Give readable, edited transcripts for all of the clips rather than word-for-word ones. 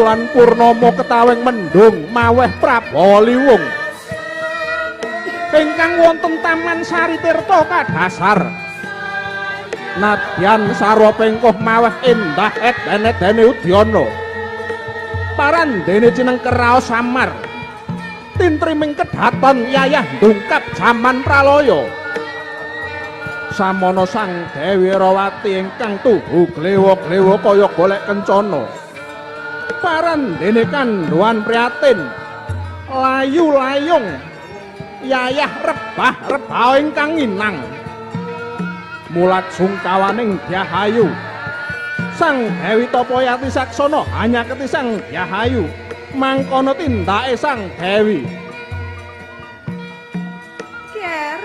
Wulan purnama ketawing mendung maweh Prabawa Liwung. Ingkang wonten Taman Sari Tirta kadhasar. Nadyan sarwa pengkuh maweh endah eden-edene udyana. Parandene cineng keraos samar. Tintriming kedhaton yayah ndungkap jaman pralaya. Samono Sang Dewi Rawati ingkang tuhu glewa-glewa kaya golek kencana. Parandene kandhuan priatin layu layung yayah rebah-rebah ingkang nginang. Mulat sungkawaning Dyahayu. Sang Dewi Tapayati saksana hanyaketi Sang Dyahayu. Mangkono tindake Sang Dewi. Ger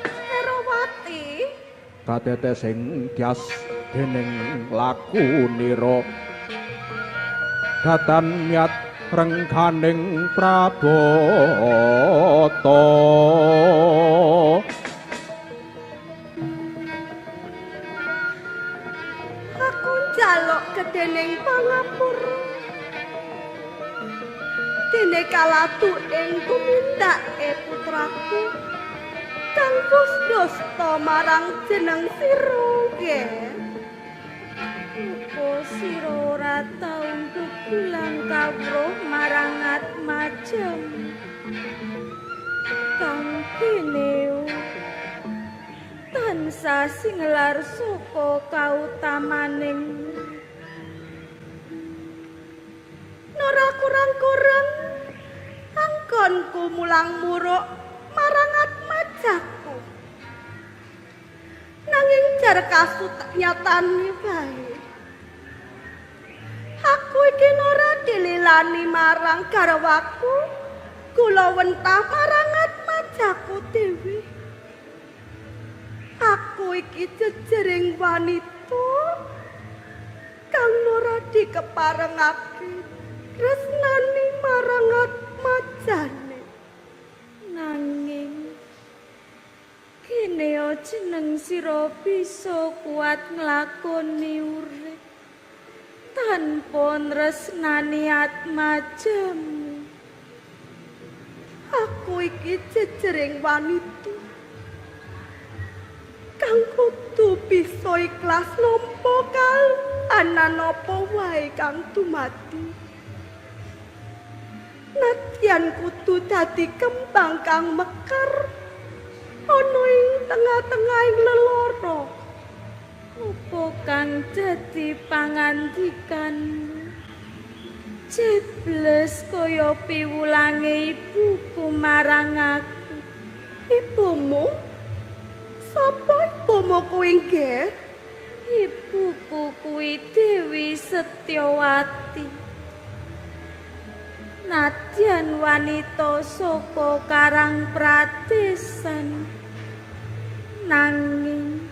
Herawati Katete sing dyas dening laku nira. Datan myat rengganing prabata. Aku njaluk gedening pangapura. Dene kalatu ing tumindake putraku kang wis dusta marang jeneng sira, Ger. Apa sira ora tau gegulang kawruh marang atmajamu kang kene tansah singlar saka kautamaning. Ora kurang-kurang anggonku mulang muruk marang atmajaku. Nanging jar kasut nyatane wae. Aku iki ora dililani marang garwaku, kula wentah marang atmajaku dhewe. Aku iki jejering wanita kang ora dikeparengake tresnani marang atmajane. Nanging kene jeneng sira bisa kuat nglakoni urip tanpa nresnani atmajamu. Aku iki jejering wanita kang kudu bisa ikhlas nampa kahanan apa wae kang dumadi. Nadyan kudu dadi kembang kang mekar ana ing tengah-tengahing lelara. Apa kang dadi pangandikanmu? Jebles kaya piwulange ibuku marang aku. Ibumu? Sapa ibumu kuwi, Nger? Ibuku kuwi Dewi Setyawati. Nadyan wanita saka Karang Pradesan. Nanging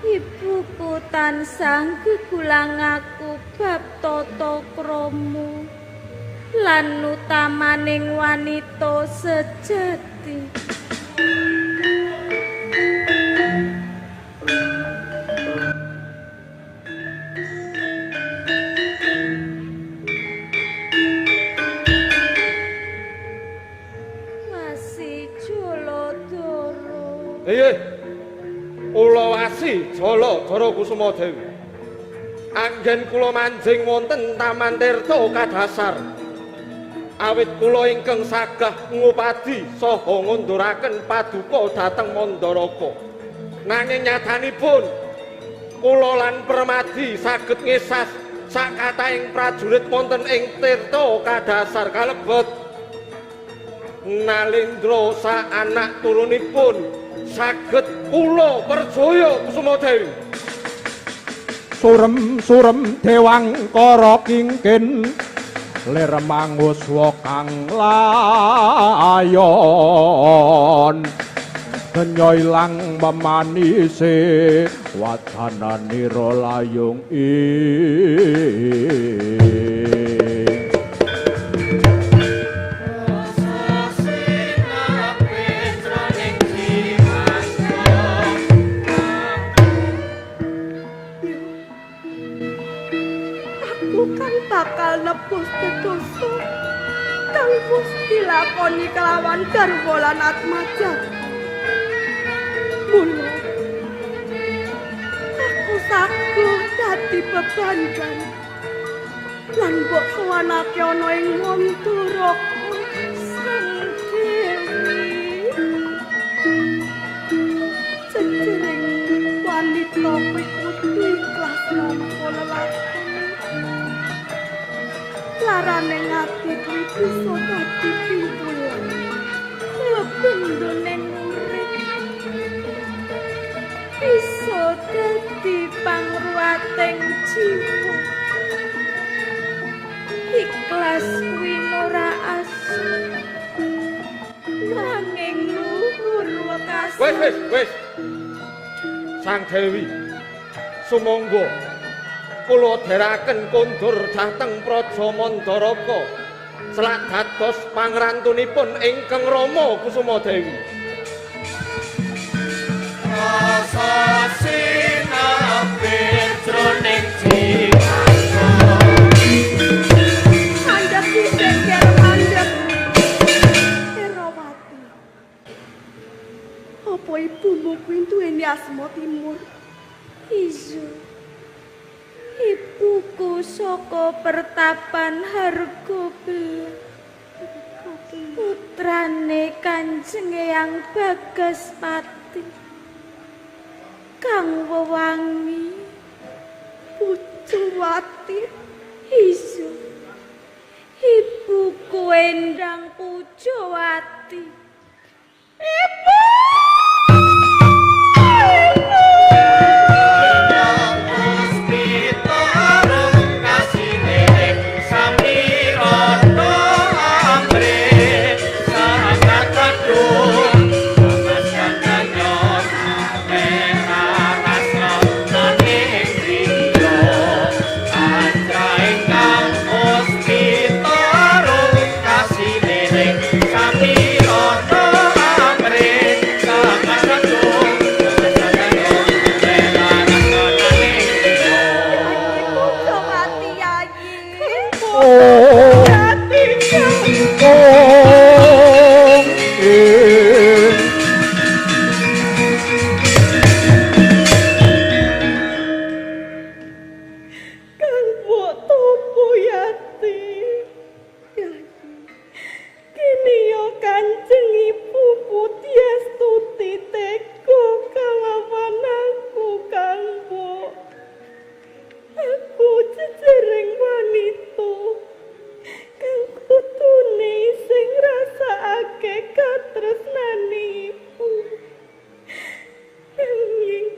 ibuku tansah gegulang aku bab tata krama lan utamaning wanita sejati. Wasi Jaladara. Nggih. Kula wasi Jaladara Kusuma Dewi. Anggen kula manjing wonten Taman Tirta kadhasar. Awit kula ingkang sagah ngupadi saha ngunduraken paduka dhateng Mandaraka. Nanging nyatanipun kula lan Permadi saged ngesas sakathahing prajurit wonten ing Tirta kadhasar kalebet Nalendra sak anak turunipun saged kula percaya Kusuma Dewi. Surem-surem dewangkara kingkin lir manguswa kang layon. Denya ilang memanise wadananira layung ing. Aku kan bakal kelawan garwa lan atmaja. Mula aku saguh dadi bebandan lan mbok sowanake ana ing Mandaraka. Sang Dewi, jejering wanita kuwi kudu ikhlas nampa lelakone. Larane ati kuwi bisa dadi pimpulan bebendone urip bisa dadi pangruwating jiwa. Ikhlas kuwi ora asli, nanging luhur wekasan. Wis wis wis. Sang Dewi, sumangga kula dherekaken kondur dhateng Praja Mandaraka selak dados pangrantunipun ingkang Rama Kusuma Dewi. Rasa sinapir jroning jiwa. Mandhep dhisik, mandhep. Herawati, apa ibumu kuwi duweni asma Timur? Izu, ibuku saka pertapan Hargobel, putrane Kanjeng Eyang Bagaspati kang wewangi. Pujawati. Izu, ibuku Endang Pujawati. Ibu! Pujawati Yayi. Oh. Pujawati. Kang mbok topo yati. Yayi. Kini yo Kanjeng Ibu Putyastuti tega kalawan aku kang mbok. Aku jejering wanita kang kudune sing ngrasakake katresnane ibu. Nanging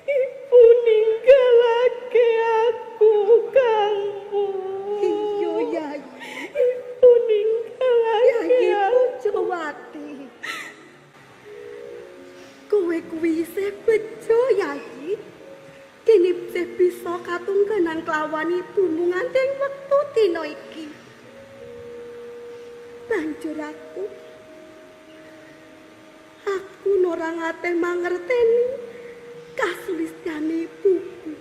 ibu ninggalake aku kang mbok. Iya Yayi. Ibu ninggalake Yayi aku. Pujawati. Kowe kuwi isih bejo Yayi. Kene isih bisa katungganan kelawan ibumu nganti ing wektu dina iki. Banjur aku ora ngate mangerteni kasulistyane ibuku.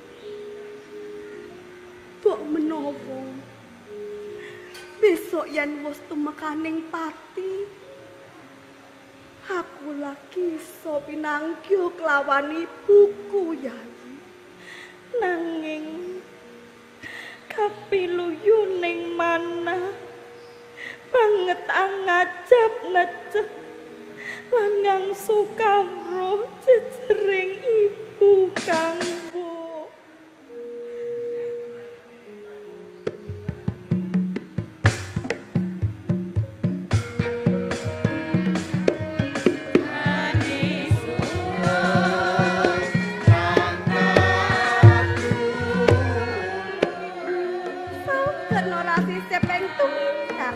Mbok menawa besok yen wis tumekaning pati, aku lagi iso pinanggih kelawan ibuku Yayi. Nanging kapiluyuning manah banget angajap necep lan ngangsu kawruh jejering ibu kang mbok. Saben ora sisip ing tumindak.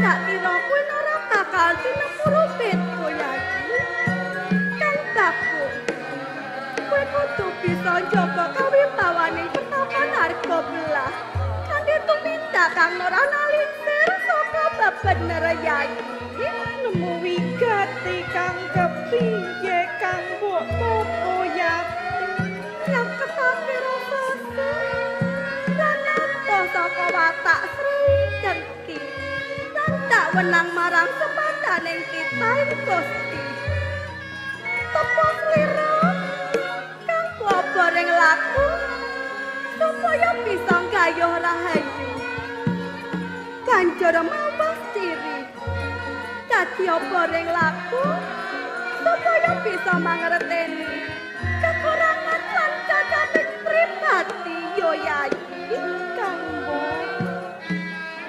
Tak kira kuwi ora bakal tinemu rupitku Yayi. Kang Baguk, kowe kudu bisa njaga kawibawaning pertapan Hargobelah kanthi tumindak kang ora nalingsir saka bebener Yayi. Nemu wigati kang kepiye kang mbok topo yati. Nyeketake rasa lan nata saka watak Sri Dengki lan tak wenang marang sepadaning titahing Gusti. Tepo slira kang kuwabaring laku supaya bisa nggayuh rahayu. Banjur mawas diri dadi oboring laku supaya bisa mangerteni kekurangan lan cacating pribadi yo Yayi. Kanggo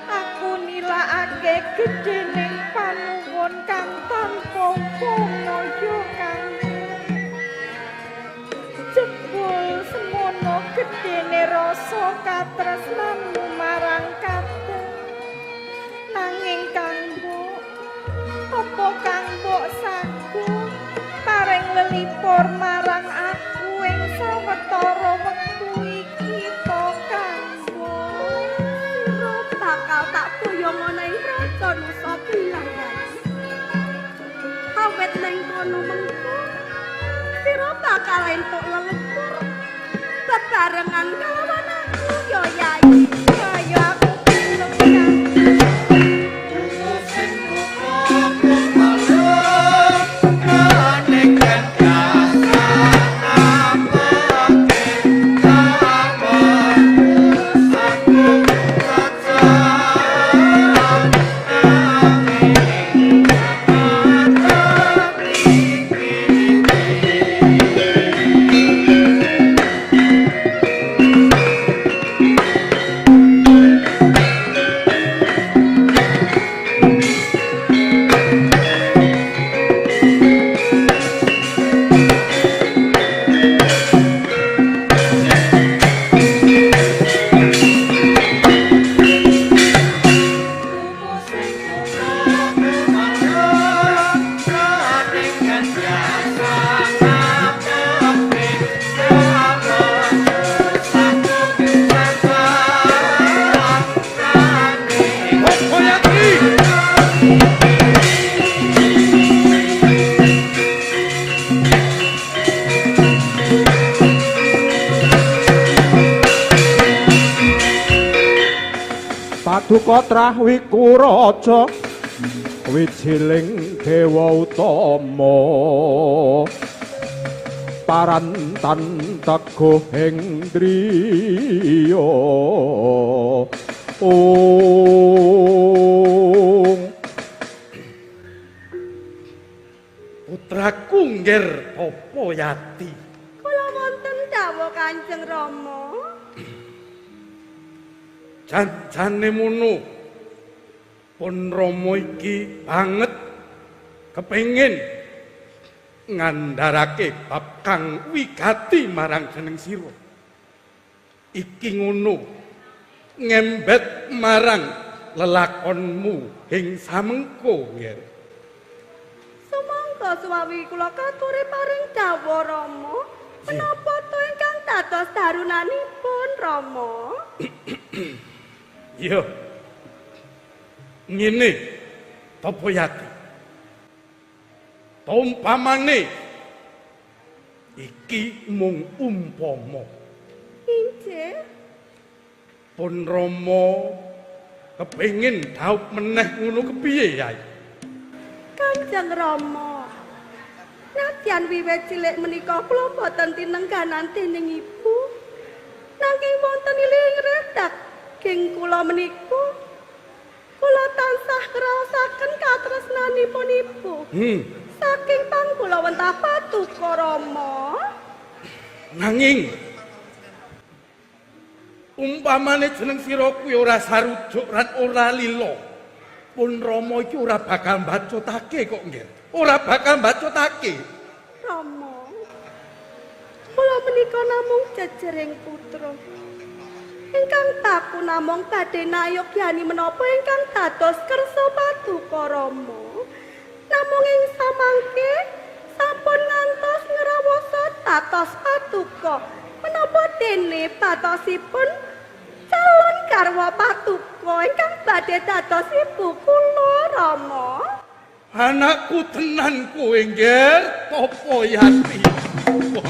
aku nilakake gedhening panuwun kang tanpa upama ya Kang. Jebul semono gedhene rasa katresnanmu marang kadang. Nanging Kanggo, apa Kanggo sagu paring lelipur marang aku ing sawetara wektu iki to Kanggo? Sira bakal tak boyong ana ing Raja Nusa Bilang Yayi. Awet ning kono mengko sira bakal entuk leluhur bebarengan kalawan aku ya Yayi. Kaya aku gelem Kang. Topoyati. Paduka trah Wikuraja wijiling dewa utama parantan teguh ing driya. Ung. Putraku Ngger Topoyati. Kula wonten dawuh Kanjeng Rama. Janjane mono pun Rama iki banget kepengin ngandharake bab kang wigati marang jeneng sira. Iki ngono ngembet marang lelakonmu ing samengko Ngger. Sumangga suwawi kula katuri paring dawuh Rama. Menapa to ingkang dados darunanipun Rama? Iya. Ngene Topoyati. Umpamane iki mung umpama. Inggih. Pun Rama kepengin dhaup meneh ngono kepiye, Yai? Kanjeng Rama. Nadyan wiwit cilik menika kula boten tinengganan dening ibu. Nanging wonten iling daging kula menika kula tansah ngraosaken katresnanipun ibu. Saking pangkula wentah patuko Rama. Nanging umpamane jeneng sira kuwi ora sarujuk lan ora lila, pun Rama iki ora bakal mbacutake kok, Nggih. Ora bakal mbacutake. Rama, kula menika namung jejering putra ingkang baku namung badhe nayogyani menapa ingkang dados kersa paduka Rama. Namung ing samangke sampun ngantos ngrawasa dados paduka. Menapa dene batosipun calon garwa paduka ingkang badhe dados ibu kula Rama? Anakku tenan kowe, Ngger Topoyati. Rasa.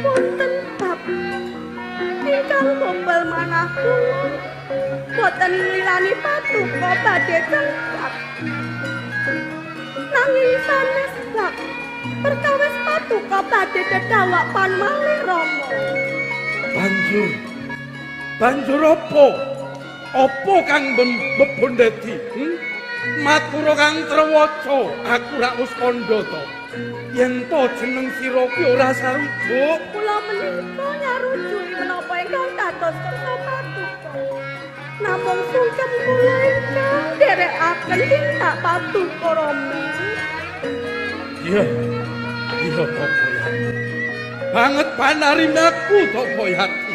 Wonten bab ingkang gombal manah kula boten nglilani paduka badhe cengkak. Nanging sanes bab perkawis paduka badhe dedawak panmalih Rama. Banjur banjur apa? Apa kang bebondedi? Matura kang trewaca, aku rak wis kandha to. Yen to jeneng sira kuwi ora sarujuk. Kula menika nyarujuki menapa ingkang dados kersa paduka. Namung sungkem kula ingkang nderekaken tindak paduka Rama. Iya. Iya Topo Yati. Banget panarimaku Topo Yati.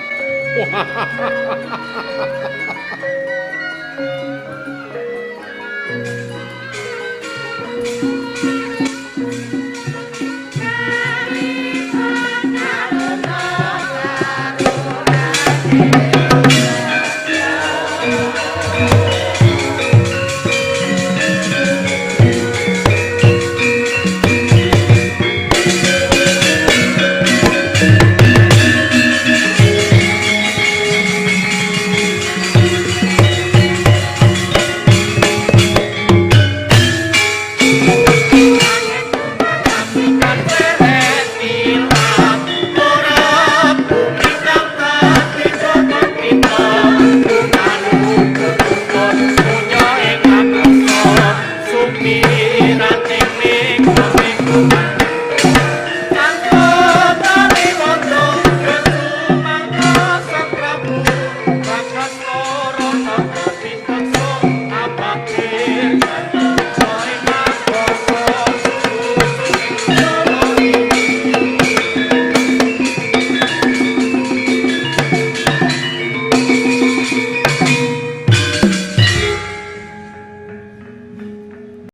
Sumirat.